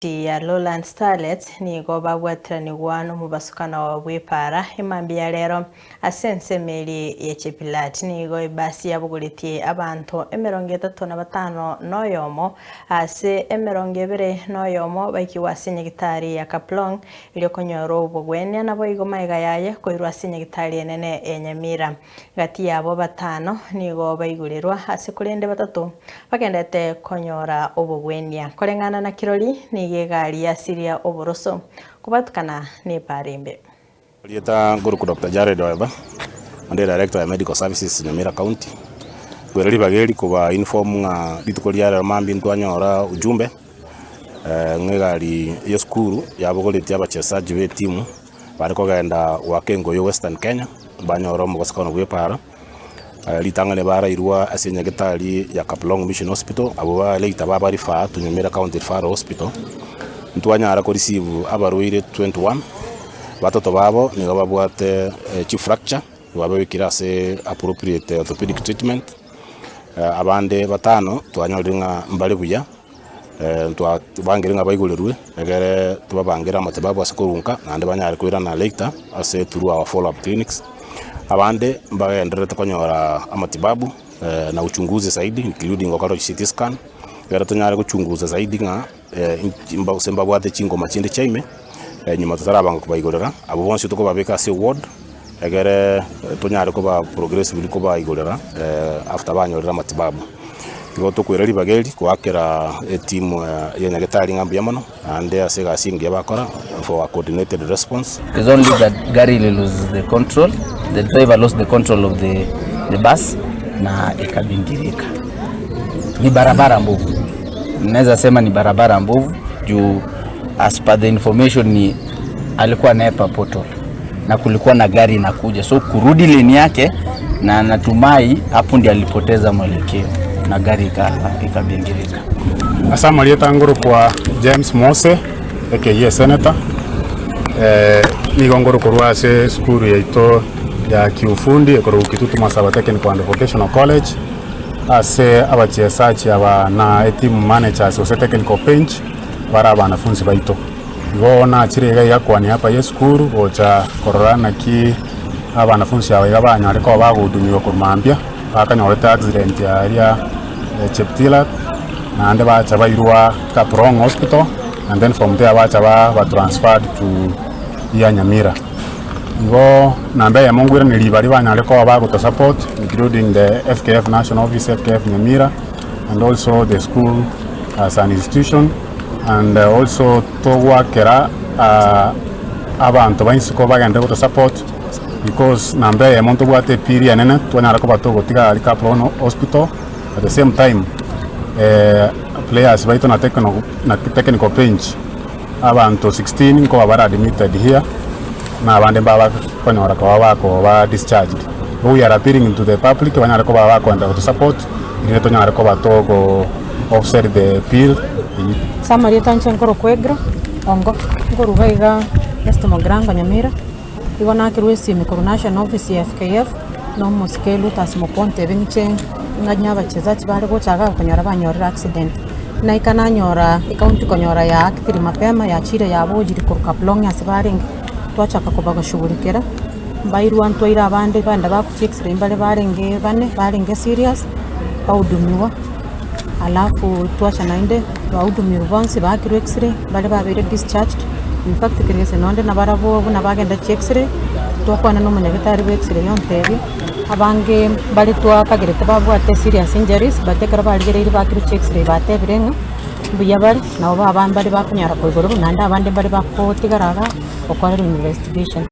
Ya Lowland Starlets nigo babwatiranigwa nomobasukano bw'epaara emambia ya rero ase ensemo eria ya Chepilat. Nigo ebasi yabogoretie abanto 35 na oyomo ase 21 baikigwe ase enyagitari ya Kaplong erio konyora obogwenia naboigo magega yaye koirwa ase enyagitari enene ya Nyamira. Gati yabo batano nigo baigorerwa ase korende batato bagendete konyora obogwenia. Koreng'ana na kirori nigo egari yasiria oboroso kobatukana nepaara embe. Erieta nkorokwa Doctor Jared Oeba, onde Director ya Medical Services Nyamira County. Nkoira ribaga eri koba inform ng'a rituko ria rero mambia ntwanyora ujumbe ng'a egari ya esukuru yabogoretie abachesaji ba etimu Bare kogenda goaka engoyo Western Kenya, banyora omogosekano bw'epaara, ritang'ani barairwa ase enyagetari ya Kaplong Mission Hospital, abwo ba later baba refer to Nyamira County Referral Hospital. Ntwanyara ko receive abarwaire 21, batato babo nigo babwate chifracture, twababekire ase appropriate orthopedic treatment, abande batano twanyorire ng'a mbare buya. Ntwabangire ng'a baigorerwe, egere tobabangere amatibabu ase korunka, naende banyare koirana later ase through our follow up clinics. Abande mbagendererete konyora amatibabu na uchunguzi zaidi including gokora CT scan, ekero tonyare gochunguza zaidi ng'a inki gose mbabwate chingoma chinde chia ime, nyuma totarabanga kobaigorera, abwo bonsi tokobabeka ase eward, egere tonyare koba progressively kobaigorera after banyorire amatibabu. Igo tokoira ribaga eri goakera etimu ya nyagetari ng'a mbuya mono, naende ase egasi engiya bakora for a coordinated response. It's only that gari ili lose the control, the driver lost the control of the, the bus na ikabingirika. Ni barabara mbovu, naweza sema ni barabara mbovu juu as per the information ni alikuwa anaepa pothole na kulikuwa na gari inakuja, so kurudi lane yake, na natumai hapo ndiye alipoteza mwelekeo na gari ikabingirika. Ase amarieta ngorokwa James Mose, aka Senator, nigo ngorokorwa ase esukuru yaito ya kiufundi ekorokwa Kitutu Masaba Technical and Vocational College, ase abachesachi aba na etimu managers gose technical bench bare abanafunsi baito. Igo nachire iga iga kwania hapa y'esukuru gocha korora naki abanafunsi aba iga banyare koba bagohudumiwa korwa mambia, bakanyorete accident aria Cheptilat, naende bacha bairwa Kaplong hospital and then from there bacha baba transferred to here Nyamira. Igo namba eyemo nkoiraneria baria banyare koba bagoto support including the FKF national office, FKF Nyamira and also the school as an institution. And also togoakera abanto ba isiko bagende goto support because namba eyemo ntobwate epiri enene twanyara koba togotiga aria Kaplong hospital at the same time players baito na technical bench abanto 16 nkoba bare admitted here na abande mbaba konyora koba bakoba discharged. Igo we are appealing to the public banyare koba bakoenda goto support erinde tonyare koba togo offset the bill eyio. Ase amarieta inche nkorokwa Egro Ongo, nkoruga iga West Mugirango Nyamira, igo nakerwa esimi korwa national office ya FKF, na omosike Luthers Mokua ontebia ng'iche ng'anye abachezaji bare gocha igaa okonyora banyorire accident. Naika nanyora ecounty konyora ya actiri mapema yachire yabojire korwa Kaplong ase barenge, twachaka kobashughulikera, mbairwa ntwaire abande bande bagochia x-ray mbare barenge bane barenge serious, bahudumiwa. Alafu twacha naende bahudumirwe bonsi baakirwe x-ray, baria babeire discharged, in fact kera gese nonde nabarabwo buna bagenda chi x-ray, twakwana na omonyagetari bwa x-ray ontebia, abange mbare twakagerete babwate serious injuries but ekero barigereiri baakirwe chi x-ray batebire ng'a mbuya bare, nabo baba mbare bakonyara koigorerwa naende abande mbare bakotigara igaa gokorerwa investigation.